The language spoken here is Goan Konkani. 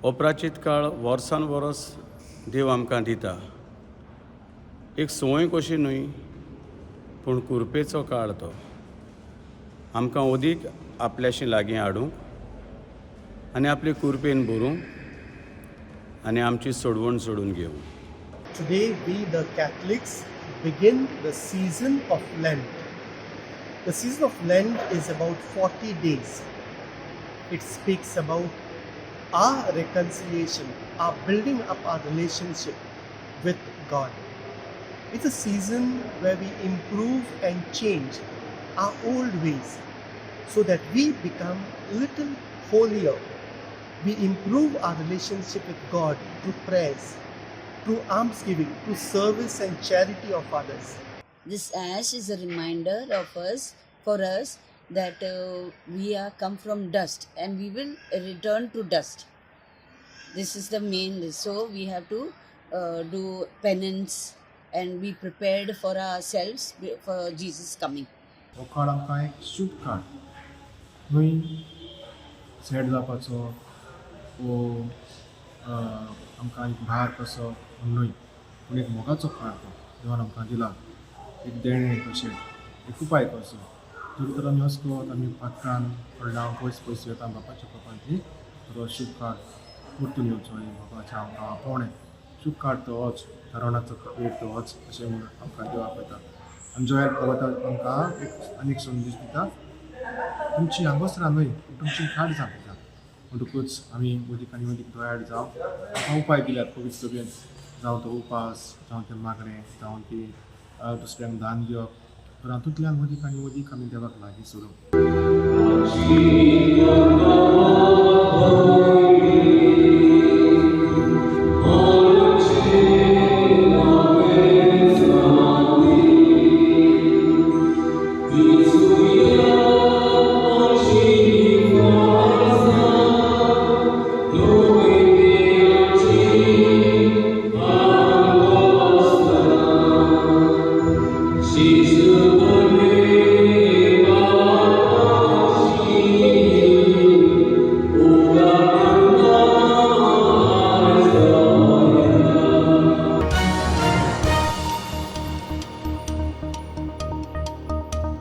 हो प्राचीत काळ वर्सान वर्स देव आमकां दिता, एक संवय कशी न्हय, पूण कुरपेचो काळ. तो आमकां अदीक आपल्याशी लागीं हाडूंक आनी आपले कुरपेन भरूंक आनी आमची सोडवण सोडून घेवंक. Today, we the Catholics begin the season of Lent. The season of Lent is about 40 days. It speaks about our reconciliation, our building up our relationship with God. It's a season where we improve and change our old ways so that we become little holier. We improve our relationship with God through prayers, through almsgiving, through service and charity of others. This ash is a reminder of us, for us, that we are come from dust and we will return to dust. This is the main. So we have to do penance and be prepared for ourselves for Jesus coming. हो काळ आमकां एक शूभ काळ न्हय, सॅड जावपाचो वो आमकां एक भार कसो न्हय, पूण एक मोगाचो काळ तो देवान आमकां दिला, एक देणें कशें, एक उपाय कसो. जर तर आमी असलो आमी पात्रान व्हडल्या पयस पयस वता बापाच्या कोपांतली, तर हो शूभ काळ परतून येवचो ही बापाचें आमकां आपोवणें. शूभ काळ तो होच, थारावणाचो वेळ तो होच अशें म्हणून आमकां देव आपयता. आनी जोयल प्रवता आमकां एक आनीक संदेश दिता, तुमची आंगोस्त्रां न्हय पूण तुमची काळजां दिता. म्हणटकूच आमी अदीक आनी अदीक दयाळ जावं. आमकां उपाय दिल्यात पवित्र सभेन, जावं तो उपास, जावं तें मागणें, जावं ती दुसऱ्यांक दान दिवप, तर हातूंतल्यान अदीक आनी अदीक आमी देवाक लागीं सरूं.